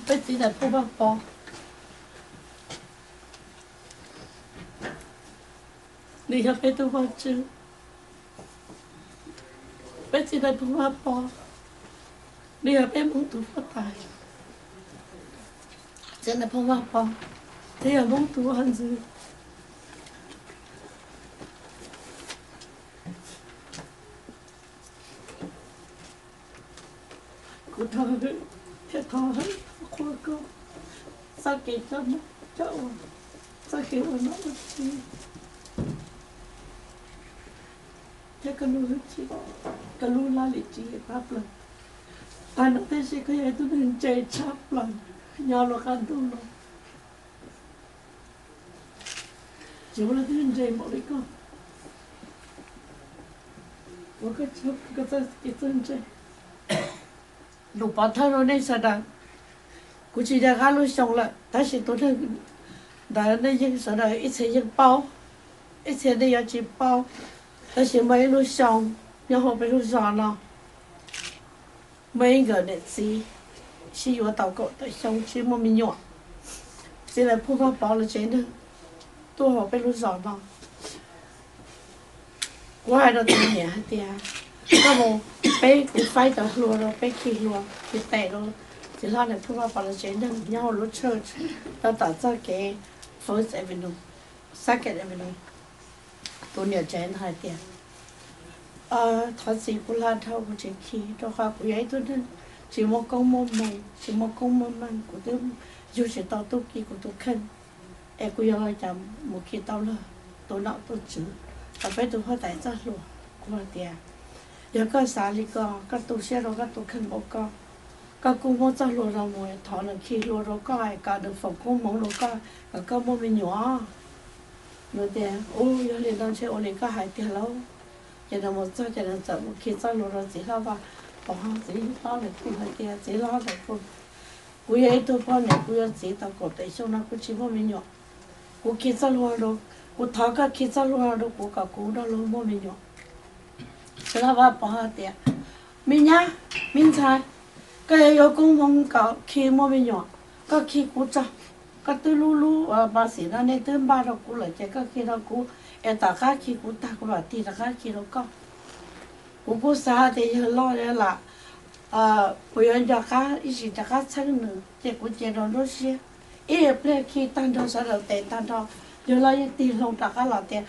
Peb txiv Nais Phoo Vaj Pov, nws yog peb tug Vajtswv. Peb txiv Nais Phoo Vaj Pov, nws yog peb Hmoob tus huab tais. Txiv Nais Phoo Vaj Pov, nws yog Hmoob tus vaj ntxwv. Kuv thov hwm thiab thov qhuas koj txoj kev coj mus coj ua, txoj kev ua nom ua tswv, thiab koj lub hwj chim, koj lub laj lim tswv yim pab plaws. Tag nrho tej zaum koj yog ib tug neeg ntse tshaj plaws nyob rau qab ntuj no. Tsis muaj leej twg ntse npaum li koj. Ua koj txoj kev txawj ntse. Lus pov thawj rau nej sawv daws, kuv tsis dag qab lub xyoo lawm tab sis tus neeg ntawd nej yeej sawv daws ib txhia yeej paub, ib txhia nej yuav tsis paub. Tab sis muaj ib lub xyoo nyob hauv peb lub zos no, muaj ib nkawm niam txiv sib yuav tau kaum tawm xyoo tsis muaj me nyuam. Txiv Nais Phoo Vaj Pov lawv tsev neeg tuaj hauv peb lub zos no. Kuv hais rau tus niam hais tias, koj mus, peb, kuv faib cov hlua rau, peb khi hlua khi tes rau txiv hlob Nais Phoo Vaj Pov lawv tsev neeg nyob hauv lub church rau tom txoj kev First Avenue, Second Avenue. Tus niam tsev ntawd hais tias, thov txim, kuv hla dhau, kuv tsis khi, rau qhov kuv yog ib tug neeg tsis muaj koob muaj hmoov, tsis muaj koob muaj meej, kuv twb yug tsis tau tub ki kuv tus kheej, es kuv yuav ua cas mus khi tau luag tus nom tus tswv, tau peb tus huab tais txoj hlua. Kuv hais tias, yog koj xav li ko, koj tu siab rau koj tus kheej npaum ko, koj kuj muab txoj hlua no mus thov nws khi hlua rau koj es kom nws foom koob hmoov rau koj kom koj muaj me nyuam. Nws tias, u, yog li no ntshe ua li koj hais tiag lauj. Ces nws mus txog ces nws txawm mus khi txoj hlua rau txiv hlob Vaj Pov. Txiv hlob Nais Phoo hais tias, txiv hlob Nais Phoo, kuv yog ib tug poj niam, kuv yuav txiv tau kaum tawm xyoo no kuv tsis muaj me nyuam. Kuv khi txoj hlua rau, kuv thov koj khi txoj hlua rau kuv kom kuv nrog luag muaj me nyuam. Txiv hlob Vaj Pov hais tias, me nyab, me ntxhais, koj yuav yuav koob hmoov kom khi muaj me nyuam, koj khi kuv tso. Koj twb lub lub pa xim no nej twb npaj rau kuv lawm ces koj khi rau kuv, es tom qab khi kuv tag kuv mam tig rov qab khi rau koj. Kuv kuj xav tias yawg loj lam, kuv yuav nco qab ib sim rov qab txheeb nws ces kuv cia rau nruab siab. Ib pliag khi tag nrho sawv daws tes tag nrho, yawg loj yeej tig hlo rov qab los tias,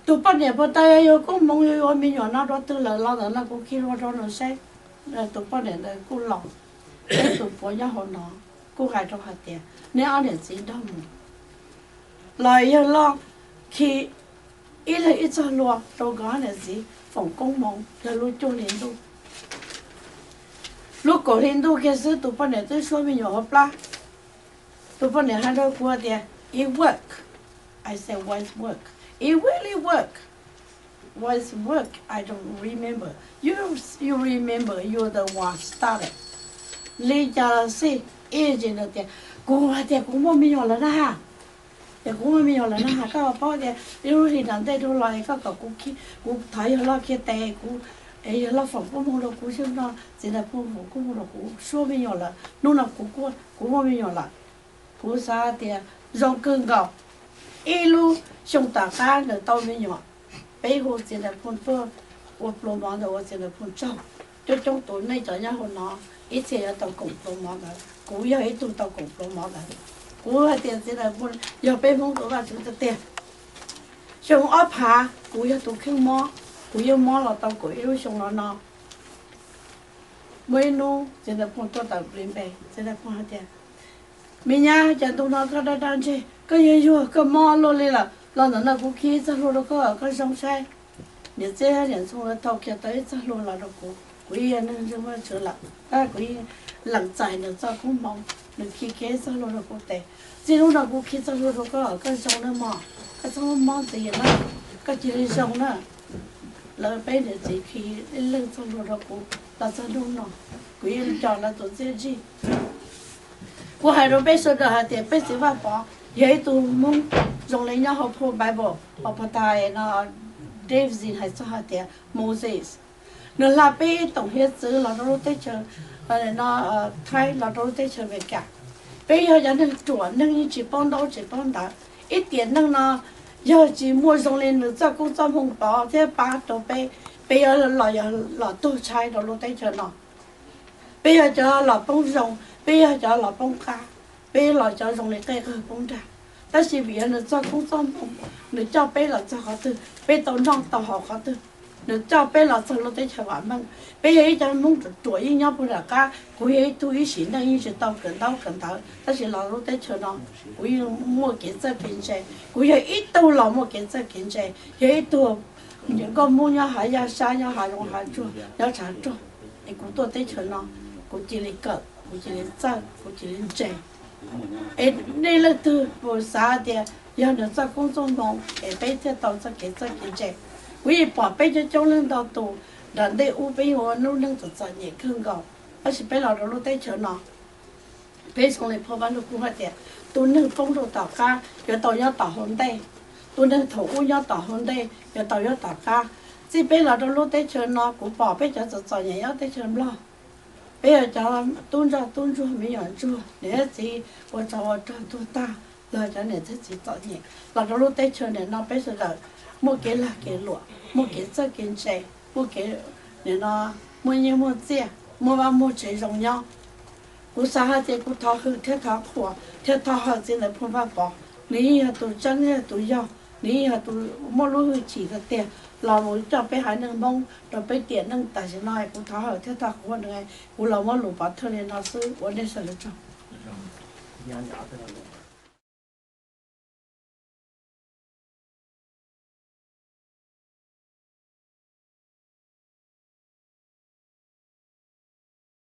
tus poj niam puag ta yuav yuav koob hmoov yuav yuav me nyuam no dua twg lawm, los ntawm no kuv khi hlua rau nws saib. Tus poj niam ntawd kuj los, tus puav nyob hauv no kuj hais rau hais tias, neb ob niam txiv nrog mus. Los yawg loj khi ib leeg ib txoj hlua rau nkawd ob niam txiv foom koob hmoov yog lub cuaj hli ntuj. Lub kaum hli ntuj kiag xwb tus poj niam twb suab me nyuam hauv plab. Tus poj niam hais rau kuv tias, it work. I said, what work? It really work. What work? I don't remember. You, you remember, you're the one started. Li cas los xij, ib ces nws tias, kuv hais tias kuv muaj me nyuam lawm na ha. Ces kuv muaj me nyuam lawm na ha, koj paub tias ib lub hlis tom ntej dhau los es koj kom kuv, kuv thov yawg loj khi tes kuv, es yawg loj foom koob hmoov rau kuv xwb no, txiv Nais Phoo foom koob hmoov rau kuv suab me nyuam lawm, hnub no kuv, kuv muaj me nyuam lawm. Kuv xav tias zoo kawg nkaus, ib lub xyoo tom qab nws tau me nyuam, peb hu txiv Nais Phoo tuaj ua pluas mov ntawd ua txiv Nais Phoo tsaug. Coob coob tus nej cov nyob hauv no, ib txhia yuav tau koom pluas mov ntawd, kuv yog ib tug tau koom pluas mov ntawd. Kuv hais tias txiv Nais Phoo yog peb Hmoob tus Vajtswv tiag tiag. Xyoo ob phav kuv yog tus kheej mob, kuv yeej mob los tau kaum ib lub xyoo no no. Muaj ib hnub txiv Nais Phoo tuaj tawm plis npe, txiv Nais Phoo hais tias, me nyab, cas ntu no koj daj daj ntseg, koj yuag yuag, koj mob luaj li lawm, los ntawm no kuv khi ib txoj hlua rau koj, koj zoo saib. Niam txiab niam ntxhoo lawv thau kiag tau ib txoj hlua los rau kuv, kuv yeej yog neeg ntseeg Vajtswv lawm, tab kuv yeej lees txais nws txoj koob hmoov, nws khi kiag ib txoj hlua rau kuv tes. Txij hnub no kuv khi txoj hlua rau koj, koj zoo na mog, koj txhob mob ntxiv na, koj cia li zoo na. Lawv peb niam txiv khi ib leeg txoj hlua rau kuv los txog hnub no, kuv yeej coj lawv tus txiaj ntsig. Kuv hais rau peb sawv daws hais tias peb txiv Vaj Pov yog ib tug Hmoob zoo li nyob hauv phau Bible, hauv phau thai no, David hais txog hais tias Moses, Nws hla peb toom hiav txwv los rau lub teb chaws, no, Thaib los rau lub teb chaws Amelikas. Peb yog cov neeg ruam, neeg yeej tsis paub ntaub tsis paub ntawv. Ib tiam neej no yog tsis muaj zoo li nws txoj koob txoj hmoo pov thiab pab rau peb, peb yuav los, yog los tuag tshaib rau lub teb chaws no. Peb yog cov los poob zoo, peb yog cov los poob qab, peb los cov zoo li qej qawg poob nrag. Tab sis vim yog nws txoj koob txoj hmoo, nws coj peb los txog qhov twg, peb tau noj tau haus qhov twg, nws coj peb los txog lub teb chaws vam meej. Peb yog ib cov Hmoob ruam ruam yeej nyob puag nram qab, kuv yog ib tug ib sim neej yeej tsis tau kawm ntaub kawm ntawv, tab sis los lub teb chaws no kuv yeej muaj kev txawj kev ntse. Kuv yog ib tug los muaj kev txawj kev ntse, yog ib tug nkauj Hmoob nyob hav yaj sab, nyob hav zoov hav tsuag, nyob tshav ruag, es kuv tuaj teb chaws no, kuv cia li kawm, kuv cia li txawj, kuv cia li ntse. Es nej leej twg puas xav tias yog nws txoj koob txoj hmoo es peb thiaj tau txoj kev txawj kev ntse? Kuv yeej pom peb coob coob leej ntau tus nram ntej ub peb ua lub neej txom txom nyem kawg nkaus, tab sis peb los rau lub teb chaws no, peb zoo li phau Vaj Lug Kub hais tias, tus neeg poob rau tom qab yuav tau nyob tom hauv ntej, tus neeg thaum ub nyob tom hauv ntej yuav tau nyob tom qab. Txij peb los rau lub teb chaws no, kuv pom peb cov txom txom nyem nyob teb chaws Nplog, peb yog cov tub ntsoj tub ntsuag me nyuam ntsuag, niam thiab txiv ua tsov ua rog tuag tag, los cov niam thiab txiv txom nyem. Los rau lub teb chaws nim no peb sawv daws muaj kev lag kev luam, muaj kev txawj kev ntse, muaj kev, nim no, muaj nyiaj muaj txiaj, muaj vaj muaj tsev zoo nyob. Kuv xav hais tias kuv thov hwm thiab thov qhuas thiab thov hawm txiv ntawd Phoo Vaj Pov, nws yeej yog tus tseeb, yog tus yog, nws yeej yog tus muaj lub hwj chim tiag tiag los mus coj peb haiv neeg Hmoob rau peb tiam neej tam sim no. Kuv thov hawm thiab thov qhuas nws, kuv los muab lus pov thawj li no xwb, ua nej sawv daws tsaug.